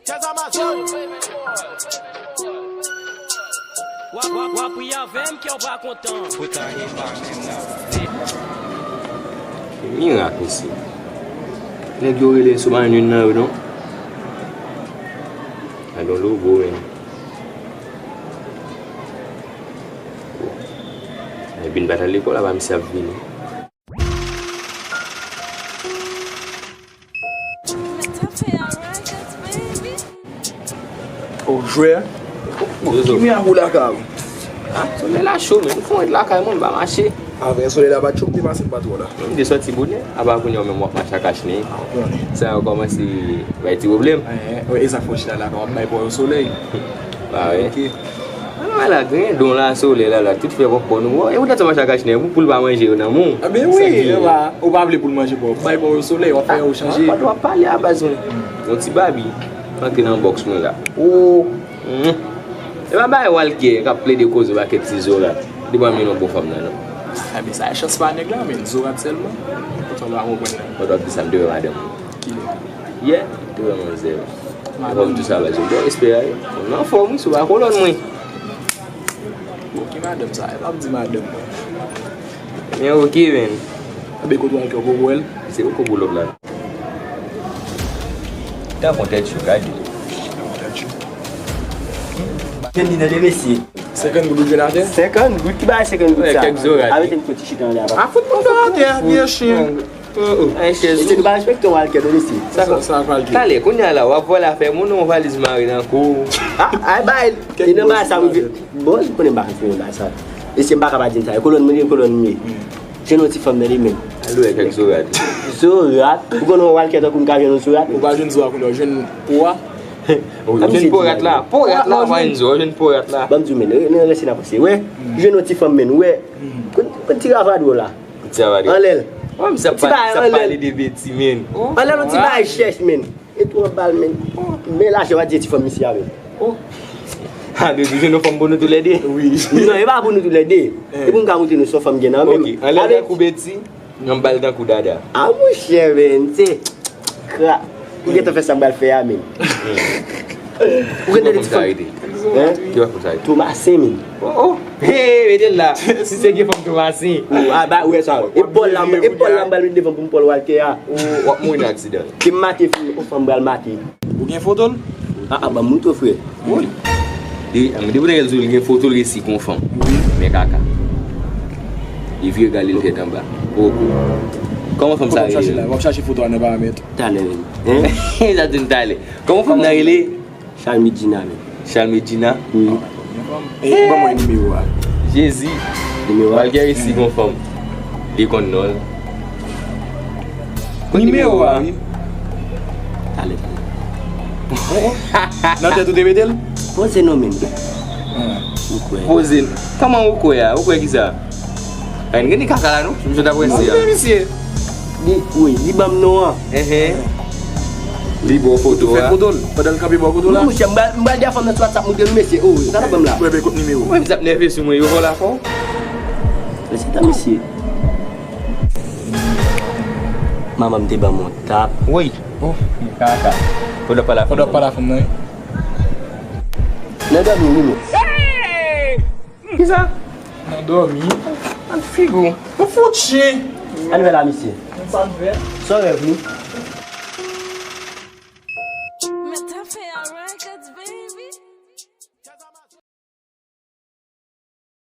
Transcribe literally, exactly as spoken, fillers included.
W ap, w ap, w ap ri avè m, kè w pa kontan. Se mirak, mesye. Nèg yo rele sou pa youn nan yo, non. Gade yon logo, men. Bon. Epi n pa t al lekòl, apa misye ap vini. O jwè. Zozo. Ki miyawou lakay ou? Ah, solèy la cho, men. M fon ret lakay mwen, m pa mache. Avè solèy la pa t cho, m te pase m pa twò la. M te sòti bonè, apa kounye a menm w ap mache ak kachnen. Ah, w konnen. Sa yo kòmanse bay ti pwoblèm. Eh, eh, e sa fò chita la, w ap bay bò yo solèy. Ba wi. Ok. Ala, grendon la, solèy la, la, tout fè pòpkòn ou. E ou tèt sa mache ak kachnen, pou, pou l pa manje yo nan men w. A ben wi, e ba, ou pa vle pou l manje bò. Bay bò yo solèy, w ap fè yo chanje. W ap, w ap pale a baz mwen. Yon ti babi, antre nan bòks mwen la. Oh. Mm. E pa bay Walker k ap plede koze yon pakèt ti zorat. Li pa menm yon bon fanm nan, non. A ben sa e chans pa nèg la, men zorat sèlman. Ou pa konprann nan. Pandan w ap di sa, m te wè madanm mwen. Kilè? Yè, m te wè manzè. Madanm ou? Di sa, baz mwen. Bon, espere. Mwen anfòm, wi, sou pa kolòn mwen. Bon, ki madanm sa? E pa ap di madanm mwen. Men ok, men. Ebe, kote w al ke w poko wè l? Se ou poko lòt la. Tan kontèks yo, gade. Kontèks yo. Jen li tande, mesye. Senkant goud ou jwenn atè? Senkant goud? Ki bagay senkant goud sa? Kèk zorat. Arete m fè ti chita anlè a. A fout moun dòmi atè, vye chen. Oh, oh. Ay, chèz. Mesye, nou pa respekte yon Walker, non, mesye. Sa, sa, sa, Walker. Talè, kounye a la, w ap vòlè afè moun, yon valiz mare nan kou. Ah, ay, bay. Kèk nan bagay sa, bon, li konnen m pa konn fè yon bagay sa. Mesye, m pa ka pa di n sa. E kolòn mwen ye, kolòn mwen ye. Jwenn yon ti fanm nan li menm. Al wè kèk zorat. Zorat? Ou konn yon Walker tankou m ka jwenn yon zorat? Ou pa jwenn zorat kounye a, ou jwenn po a? Ou jwenn po rat la. Po rat la, ou pa jwenn zo, ou jwenn po rat la. Ban m di w, men, nan resi n ap pase. Wè, jwenn yon ti fanm, men, wè. Konn, konn ti ravadò la. Ti ravadò. Anlè l. Wè, m sa pale de Betty, men. Anlè l, yon ti bagay chèch, men. E tou anba l, men. Men lajan pa di ti fanm misye a, men. Oh. Ah, de, de, nou fanm pou nou toulède? Wi. Non, e pa pou nou toulède. E pou m ka montre nou son fanm gen nan men. Ok, anlè l tankou Betty, anba l tankou Dada. Ah, monchè, men, se kra. Ou gentan fè sa m pral fè a, men. Ou gentan di fanm. Hein? Ki fanm sa ye? Tomasen, men. Oh, oh. Hey, mete l la. Si se gen fanm Tomasen. Oh, ah, ba, wè sa. Epòl la, epòl la, m pral mete devan pou m pòl Walker a. Ou w ap mouri nan aksidan. Ke m make fanm, yon fanm pral make. Ou gen foto l? Ah, ah, ban m montre w, frè. Wi. De, ah, men depi w te gen foto l resi kon fanm. Wi. Men kaka. Li vire gade l tèt anba. Poko. Kòman fanm sa rele? W ap chache foto a nan paramèt. Talè menm. Hein? Sa di m talè. Kòman fanm nan rele? Chalmidjina menm. Chalmidjina? Wi. E, ban mwen nimewo a. Jezi. Nimewo a? Malgre resi gon fanm. Li konn non l. Nimewo a, wi. Talè, talè. Nan tèt ou te mete l? Poze non menm. Ou kwè. Poze l. Kòman ou kwè a? Ou kwè kisa? Ay, n gen kaka la, non? M jwenn apre si a. Li, wi, li ban m non an. Enhen. Li ba w foto a. Ou fè foto l. Pandan l kanpe ba w foto la. Non, monchè, m pral, m pral di a fanm nan sou WhatsApp, montre nou, mesye. Oh, sa t ap ban m la. Ou wè, kote nimewo? Ou menm sa ap nève sou mwen, yo vòlè afè w. Mesye, tan mesye. Manman m te ban m yon tap. Woy. Oh, men kaka. Fò w pale a fanm nan. Fò w pale a fanm nan, wi. Nan dòmi, wi, men. Kisa? Nan dòmi. An figi w. Ou fout chen. Ann wè la, mesye. Sa n fè? Sa w rèv, wi.